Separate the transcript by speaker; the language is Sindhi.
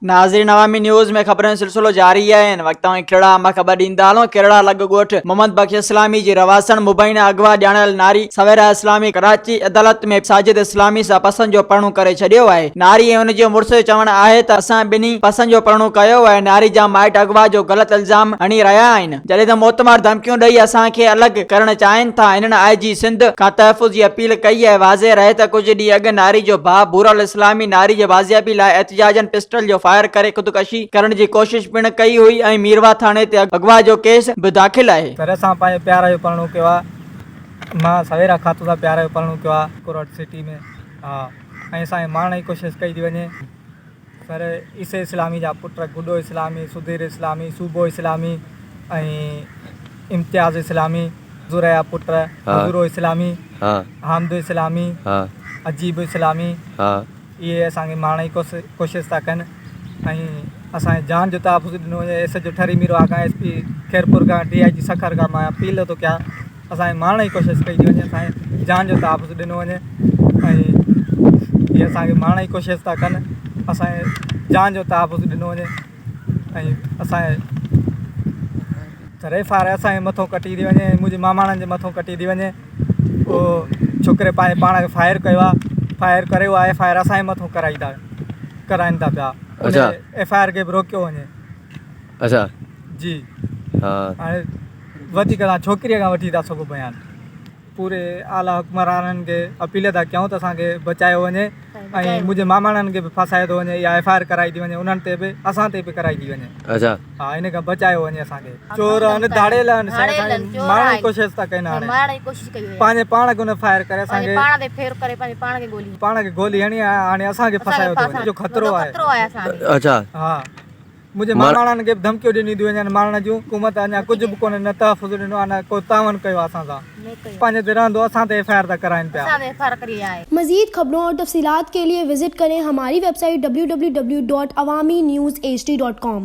Speaker 1: ناظرين عوامي نيوز ۾ خبرن جو سلسلو جاري آهي هن وقت اوهين کهڙا مان خبر ڏيندا هلون کهڙا لڳ ڳوٺ محمد بخش اسلامي جي رهواسڻ مبينا اغوا ڄاڻايل ناري سويرا اسلامي ڪراچي عدالت ۾ ساجد اسلامي سان پسند جو پرڻو ڪري ڇڏيو آهي ناري ۽ ان جي مڙس جو چوڻ آهي ته اسان ٻنهي پسند جو پرڻو ڪيو آهي ناري جا مائٽ اغوا جو غلط الزام هڻي رهيا آهن جڏهن ته موتمار ڌمڪيون ڏئي اسان کي الڳ ڪرڻ چاهين ٿا، هنن آء جي سنڌ کان تحفظ جي اپيل ڪئي آهي، واضح رهي ته ڪجهه ڏينهن اڳ ناري جو ڀاء ڀورل اسلامي ناري جي بازيابي لاء احتجاجن پسٽل جو فائر ڪري خودڪشي ڪرڻ جي ڪوشش پڻ ڪئي هئي ۽ ميرواهه ٿاڻي تي اغوا جو ڪيس به داخل آهي.
Speaker 2: سر اسان پنهنجي پيار جو پرڻو ڪيو آ مان سويرا خاتون سان پيار جو پرڻو ڪيو آ ڪورٽ سٽي ۾ ها ۽ اسان کي مارڻ جي ڪوشش ڪئي ٿي وڃي. سر عيسي اسلامي جا پٽ گڊو اسلامي، سڌير اسلامي، صوبو اسلامي ۽ امتياز اسلامي، حضور جا پٽ حضورو اسلامي، حامد اسلامي، عجيب اسلامي اهي اسان کي مارڻ جي ڪوشش ٿا ڪن ۽ اسان جي جان جو تحفظ ڏنو وڃي S H O Thari Mirwah کان ايس پي خيرپور کان ڊي I جي سکر کان مان اپيل ٿو ڪيان اسان کي مارڻ جي ڪوشش ڪئي ٿي وڃي اسان جي جان جو تحفظ ڏنو وڃي ۽ هي اسان کي مارڻ جي ڪوشش ٿا ڪن اسان جي جان جو تحفظ ڏنو وڃي ۽ اسان جي ايف I R اسان جي مٿو ڪٽي ٿي وڃي منهنجي ماماڻن جي مٿو ڪٽي ٿي وڃي اهو ڇوڪري پنهنجي پاڻ کي فائر ڪيو آهي فائر ڪري اها ايف I R اسان جي مٿو ڪرائي ٿا ڪرائين ٿا پيا ايف I R کي به روڪيو وڃي
Speaker 3: اچھا
Speaker 2: جي
Speaker 3: ها
Speaker 2: هاڻي وڌيڪ اسان ڇوڪريء کان وٺي ٿا سگهون بيان. پوري اعليٰ حڪمرانن کي اپيل ٿا ڪيون ته اسان کي بچايو وڃي ۽ منهنجي ماماڻن کي به ڦاسايو ٿو وڃي يا ايف I R ڪرائي ٿي وڃي انهن تي به اسان تي به ڪرائي ٿي وڃي
Speaker 3: اچھا
Speaker 2: ها ان کان بچايو وڃي اسان کي چور آهن ڌاڙيل آهن سائين اسان کي مارڻ جي ڪوشش ٿا ڪن هاڻي پنهنجي پاڻ کي ان فائر ڪري اسان کي پاڻ کي گولي هڻي هاڻي اسان کي ڦاسايو ٿو وڃي جو خطرو آهي
Speaker 3: اچھا
Speaker 2: ها منهنجي ماماڻن کي به ڌمڪيون ڏنيون ٿيون وڃن مارڻ جون، حڪومت اڃا ڪجهه به ڪونه نه تحفظ ڏنو آهي نه ڪو تعاون ڪيو آهي اسان سان، پنهنجي تي رهندو اسان تي ايف I R ٿا ڪرائين پيا.
Speaker 4: مزيد خبرون اور تفصيلات کے لئے وزٽ کرين ھماري web site www.awamiNewsHD.com.